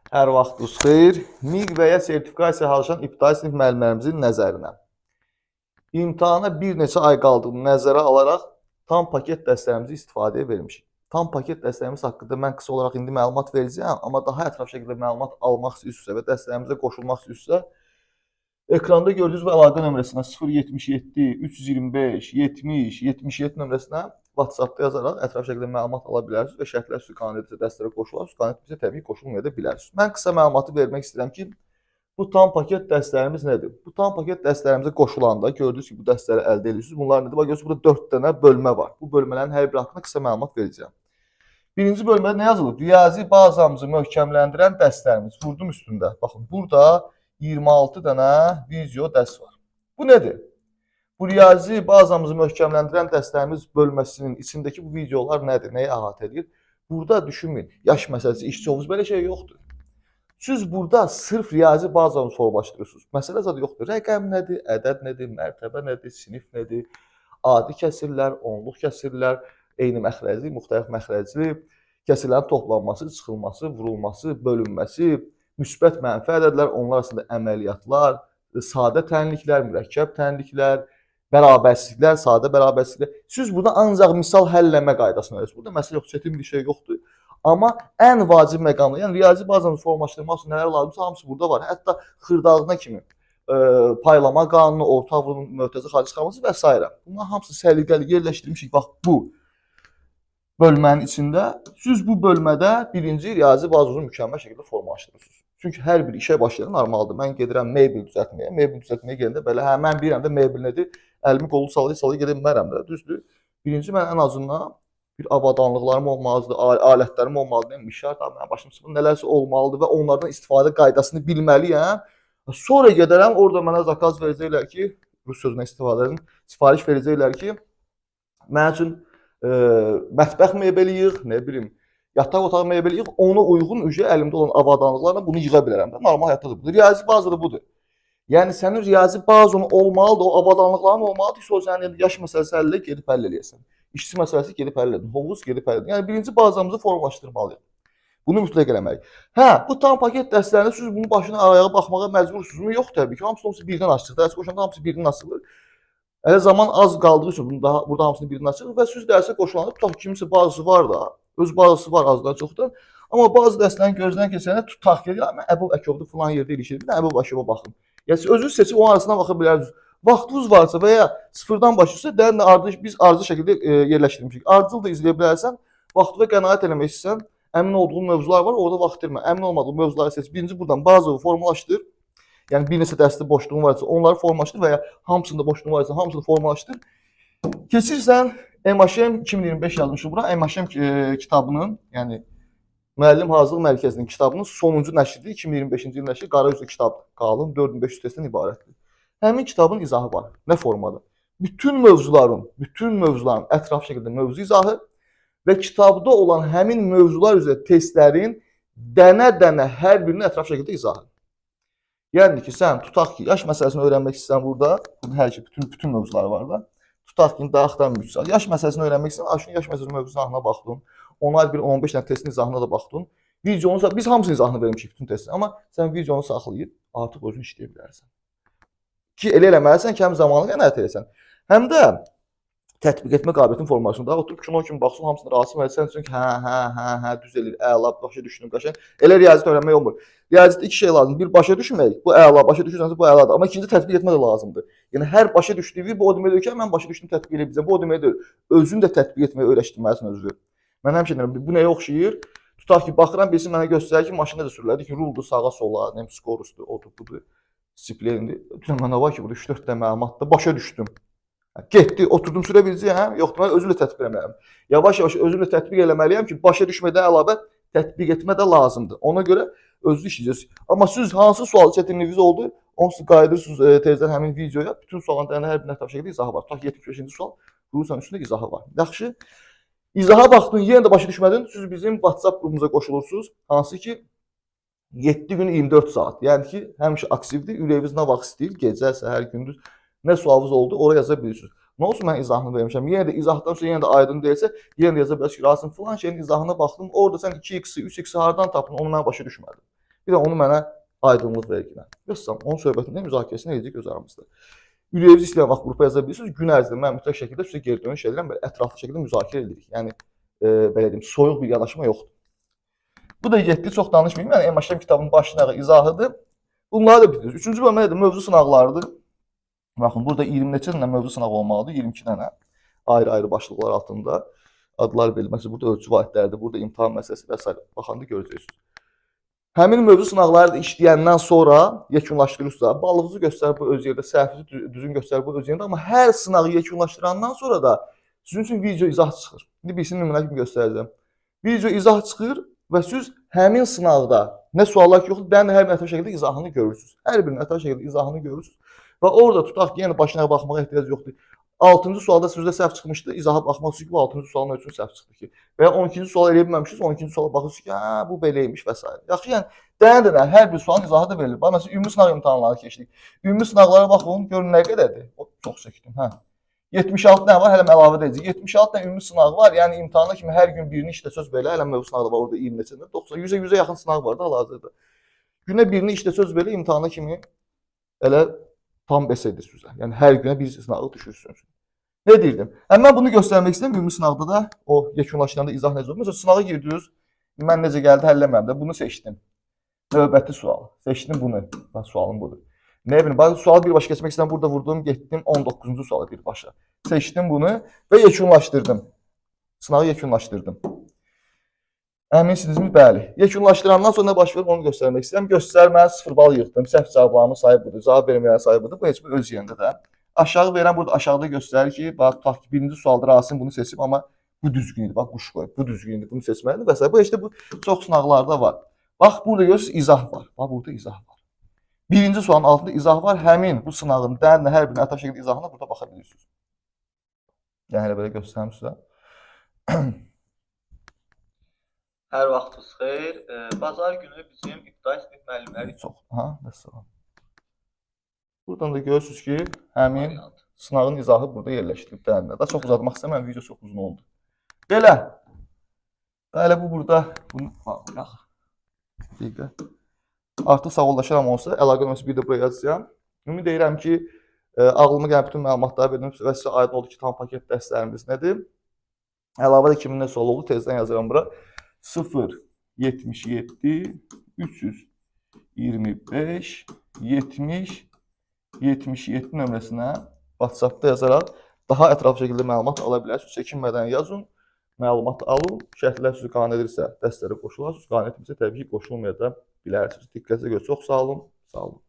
Hər vaxtınız xeyir. MİQ və ya sertifikasiya hazırlayan ibtidai sinif müəllimlərimizin nəzərinə. İmtahana bir neçə ay qaldığını nəzərə alaraq tam paket dərslərimizi istifadəyə vermişik. Tam paket dərslərimiz haqqında mən qısa olaraq indi məlumat verəcəyəm, amma daha ətraflı şəkildə məlumat almaq istəyirsinizsə və dərslərimizə qoşulmaq istəyirsinizsə, ekranda gördüyünüz bu əlaqə nömrəsinə 077 325 70 77 nömrəsinə WhatsApp-da yazaraq ətraflı şəkildə məlumat ala bilərsiniz və şərtlər sizi qane edirsə dərslərə qoşularsınız, qane etmirsə təbii qoşulmaya da bilərsiniz. Mən qısa məlumatı vermək istəyirəm ki, bu tam paket dərslərimiz nədir? Bu tam paket dərslərimizə qoşulanda gördüyünüz kimi bu dərsləri əldə edirsiniz. Bunlar nədir? Bax görürsünüz, burada 4 dənə bölmə var. Bu bölmələrin hər biri haqqında qısa məlumat verəcəyəm. Birinci bölmədə nə yazılıb? Riyazi bazamızı möhkəmləndirən dərslərimiz. Vurdum üstündə. Baxın, burada 26 dənə video dərs var. Bu nədir? Bu riyazi bazamızı möhkəmləndirən dərslərimiz bölməsinin içindəki bu videolar nədir? Nəyi əhatə edir? Burada düşünməyin, yaş məsələsi, işçi hovuz belə şey yoxdur. Siz burada sırf riyazi bazanı formalaşdırırsınız. Məsələ zad yoxdur. Rəqəm nədir, ədəd nədir, mərtəbə nədir, sinif nədir, adi kəsirlər, onluq kəsirlər, eyni məxrəcli, müxtəlif məxrəcli, kəsirlərin toplanması, çıxılması, vurulması, bölünməsi, müsbət, mənfi ədədlər, onlar arasında əməliyyatlar, sadə tənliklər, mürəkkəb tənliklər, bərabərsizliklər, sadə bərabərsizliklər. Siz burada ancaq misal həll eləmə qaydasını öyrənirsiniz. Burada məsələ yox, çətin bir şey yoxdur. Amma ən vacib məqamlar, yəni riyazi bazanı formalaşdırmaq üçün nələr lazımsa hamısı burada var. Hətta xırdalığına kimi paylama qanunu, orta vurunun mötərizə xarici çıxarması və s. Bunların hamısı səliqəli yerləşdirilmişik. Bax bu bölmənin içində. Siz bu bölmədə birinci riyazi bazanızı mükəmməl şəkildə formalaşdırırsınız. Çünki hər bir işə başlayan normaldır. Mən gedirəm mebel düzəltməyə. Mebel düzəltməyə gedəndə belə, hə mən bilirəm də mebel nədir? Əlimi qolu sallaya-sallaya gedə bilmərəm də, düzdür? Birinci mən ən azından bir avadanlıqlarım olmalıdır, alətlərim olmalıdır, mişar, da mənim başım sıxır, nələrsə olmalıdır və onlardan istifadə qaydasını bilməliyəm. Sonra gedərəm, orada mənə zakaz verəcəklər ki, rus sözündən istifadə edin, sifariş verəcəklər ki, mənim üçün mətbəx mebeli yığ, nə bilim, yataq otağı mebeli yığ, ona uyğun ücə əlimdə olan avadanlıqlarla bunu yığa bilərəm də. Normal həyatda da budur. Riyazi bazada budur. Yəni sənin riyazi bazan olmalıdır, o avadanlıqların olmalıdır ki, sonra sənin yaş məsələsi həll elə, gedib həll eləyəsən. İşçi məsələsi gedib həll edin, hovuz gedib həll edin. Yəni birinci bazamızı formalaşdırmalıyıq. Bunu mütləq eləməliyik. Hə, bu tam paket dərslərində siz bunun başına ayağa baxmağa məcbursunuzmu? Yox təbii ki, hamısı birdən açılır. Dərs qoşanda hamısı birdən açılır. Elə zaman az qaldığı üçün bunu daha burada hamısını birdən açılır və siz dərsə qoşulanda tutaq kimisi bazısı var da, öz bazısı var azdan çoxdan. Amma bazı dərslərin gözdən keçirəndə tutaq ki, ya mən Əbu Əkobda filan yerdə ilişir. Bir də Əbu Əkoba baxın. Yəni siz özünüz seçib onun arasına baxa bilərsiniz. Vaxtınız varsa və ya sıfırdan başlayırsa, dərin ardı, biz ardıcıl şəkildə yerləşdirmişik. Ardıcıl da izləyə bilərsən. Vaxtına qənaət eləmək istəsən, əmin olduğun mövzular var, orada vaxt itirmə. Əmin olmadığın mövzuları seç. Birinci buradan bazı formalaşdır. Yəni bir neçə dərsdə boşluğun varsa onları formalaşdır və ya hamısında boşluğun varsa hamısını formalaşdır. Keçirsən MHM 2025 yazmışım bura. MHM kitabının, yəni Müəllim Hazırlıq Mərkəzinin kitabının sonuncu nəşridir. 2025-ci il nəşri qara üzlü kitabdır. Qalın 4500 testdən ibarətdir. Həmin kitabın izahı var. Nə formada? Bütün mövzuların ətraflı şəkildə mövzu izahı və kitabda olan həmin mövzular üzrə testlərin dənə-dənə hər birinin ətraflı şəkildə izahı. Yəni ki, sən tutaq ki, yaş məsələsini öyrənmək istəyirsən burada, bunun hər şey bütün mövzuları var da. Tutaq ki, daha axtaran bir sual. Yaş məsələsini öyrənmək istəyirsən, aşın yaş məsələsi mövzusunun izahına baxdın. Ona aid bir 15 dənə testin izahına da baxdın. Videonu biz hamısının izahını vermişik bütün testin, amma sən videonu saxlayıb artıq özün işləyə bilərsən. Ki elə eləməlisən ki, həm zamanı qənaət edəsən, həm də tətbiq etmə qabiliyyətinin formalaşmasında. Daha oturub kino kimi baxsın, hamısını razı sən üçün ki, hə, hə, hə, hə, düz eləyir, əla, başa düşdüm, qəşəng. Elə riyaziyyat öyrənmək olmur. Riyaziyyatda iki şey lazımdır. Bir, başa düşmək, bu əla, başa düşürsənsə bu əladır. Amma ikinci tətbiq etmə də lazımdır. Yəni hər başa düşdüyü bu o demək deyil ki, mən başa düşdüm, tətbiq edə biləcəm. Bu o demək deyil. Özün də tətbiq etməyi öyrəşdirməlisən özünü. Mən həmişə deyirəm, bu nəyə oxşayır? Tutaq ki, baxıram, birisi mənə göstərir ki, maşın necə sürülər, ki, ruldur sağa sola, nə bilim, skorusdur, odur, budur, disiplindir. Deyirəm, mənə var ki, burada 3-4 dənə məlumatdır, başa düşdüm. Getdi, oturdum sürə biləcəyəm? Yoxdur, mən özümlə tətbiq eləməliyəm. Yavaş-yavaş özümlə tətbiq eləməliyəm ki, başa düşmədən əlavə tətbiq etmə də lazımdır. Ona görə özünüz işləyəcəksiniz. Amma siz hansı sual çətinliyiniz oldu, onsuz qayıdırsınız tezdən həmin videoya. Bütün sualların dənə hər birinin ətraflı şəkildə izahı var. Tutaq 75-ci sual, vurursan üstündə izahı var. Yaxşı. İzaha baxdın, yenə də başa düşmədin, siz bizim WhatsApp qrupumuza qoşulursunuz. Hansı ki 7 gün 24 saat. Yəni ki, həmişə aktivdir. Ürəyiniz nə vaxt istəyir, gecə, səhər, gündüz nə sualınız oldu, oraya yaza bilirsiniz. Nə olsun mən izahını vermişəm. Yenə də izahdan sonra yenə də aydın deyilsə, yenə də yaza bilərsiniz ki, Rasim filan şeyin izahına baxdım. Orada sən 2x-i, 3x-i hardan tapdın, onu mən başa düşmədim. Bir də onu mənə aydınlıq verginə. Yoxsa onun söhbətini, müzakirəsini edəcək öz aramızda. Ürəyinizi istəyən vaxt qrupa yaza bilirsiniz. Gün ərzində mən mütləq şəkildə sizə geri dönüş edirəm, belə ətraflı şəkildə müzakirə edirik. Yəni belə deyim, soyuq bir yanaşma yoxdur. Bu da getdi, çox danışmayayım. Yəni MHM kitabının başlığı izahıdır. Bunları da bitirdiniz. Üçüncü bölmə nədir? Mövzu sınaqlarıdır. Baxın, burada 20 neçə dənə mövzu sınağı olmalıdır? 22 dənə. Ayrı-ayrı başlıqlar altında adlar verilir. Məsələn, burada ölçü vahidləridir, burada imtahan məsələsi və s. Baxanda görəcəksiniz. Həmin mövzu sınaqları da işləyəndən sonra yekunlaşdırırsınız. Balınızı göstərir bu öz yerdə, səhvinizi düzgün göstərir bu öz yerində, amma hər sınağı yekunlaşdırandan sonra da sizin üçün video izah çıxır. İndi birisini nümunə kimi göstərəcəm. Video izah çıxır və siz həmin sınaqda nə suallar ki yoxdur, dənə hər bir ətraflı şəkildə izahını görürsünüz. Hər birinin ətraflı şəkildə izahını görürsünüz. Və orada tutaq ki, yəni başına baxmağa ehtiyac yoxdur. 6-cı sualda sizdə səhv çıxmışdı, izaha baxmaq üçün ki, bu 6-cı sualın üçün səhv çıxdı ki. Və ya 12-ci sual eləyə bilməmişsiniz, 12-ci suala baxırsınız ki, hə, bu belə imiş və s. Yaxşı, yəni dənə-dənə hər bir sualın izahı da verilir. Bax, məsələn, ümumi sınaq imtahanları keçdik. Ümumi sınaqlara baxın, görün nə qədərdir. O, çox çəkdim, hə. 76 dənə var, hələ əlavə edəcəyik. 76 dənə ümumi sınaq var. Yəni imtahana kimi hər gün birini işləsəz belə, hələ mövzu sınağı da var orada 20 neçə, 90, 100-ə yaxın sınaq var da hal-hazırda. Günə birini işləsəz belə imtahana kimi elə tam bəs edir sizə. Yəni hər günə bir sınağı düşürsünüz. Nə deyirdim? Hə, mən bunu göstərmək istəyirəm. Ümumi sınaqda da o yekunlaşdıranda izah necə olur? Məsələn, sınağa girdiniz. Mən necə gəldi həll eləmirəm də. Bunu seçdim. Növbəti sual. Seçdim bunu. Bax, sualım budur. Nə bilim, bax, sualı birbaşa keçmək istəyirəm. Burada vurdum, getdim 19-cu suala birbaşa. Seçdim bunu və yekunlaşdırdım. Sınağı yekunlaşdırdım. Əminsinizmi? Bəli. Yekunlaşdırandan sonra nə baş verir onu göstərmək istəyirəm. Göstər, mən 0 bal yığdım. Səhv cavablarımın sayı budur. Cavab verməyən sayı budur. Bu heç bir öz yerində də. Aşağı verən burada aşağıda göstərir ki, bax tutaq ki, birinci sualda Rasim bunu seçib, amma bu düzgün idi. Bax quş qoyub. Bu düzgün idi. Bunu seçməlidir və s. Bu heç də bu çox sınaqlarda var. Bax burada görürsünüz izah var. Bax burada izah var. Birinci sualın altında izah var. Həmin bu sınağın dənə hər birinin ətraflı şəkildə izahına burada baxa bilirsiniz. Yəni elə belə göstərim sizə. Hər vaxtınız xeyir. Bazar günü bizim ibtidai sinif müəllimləri Çox. Ha, vəssalam. Buradan da görürsünüz ki, həmin variant. sınağın izahı burada yerləşdirilib dənə. Daha çox uzatmaq istəmirəm, video çox uzun oldu. Belə. Elə bu burada bunu bağlayaq. Dəqiqə. Artıq sağollaşıram onsuz. Əlaqə nömrəsi bir də buraya yazacağam. Ümid edirəm ki, ağlıma gələn bütün məlumatları verdim və sizə aydın oldu ki, tam paket dərslərimiz nədir. Əlavə də kimin nə sualı oldu, tezdən yazıram bura. 0 77 325 70 77 nömrəsinə WhatsApp-da yazaraq daha ətraflı şəkildə məlumat ala bilərsiniz. Çəkinmədən yazın, məlumat alın. Şərtlər sizi qane edirsə dəstələrə qoşularsınız, qane etmirsə təbii ki, qoşulmaya da bilərsiniz. Diqqətinizə görə çox sağ olun. Sağ olun.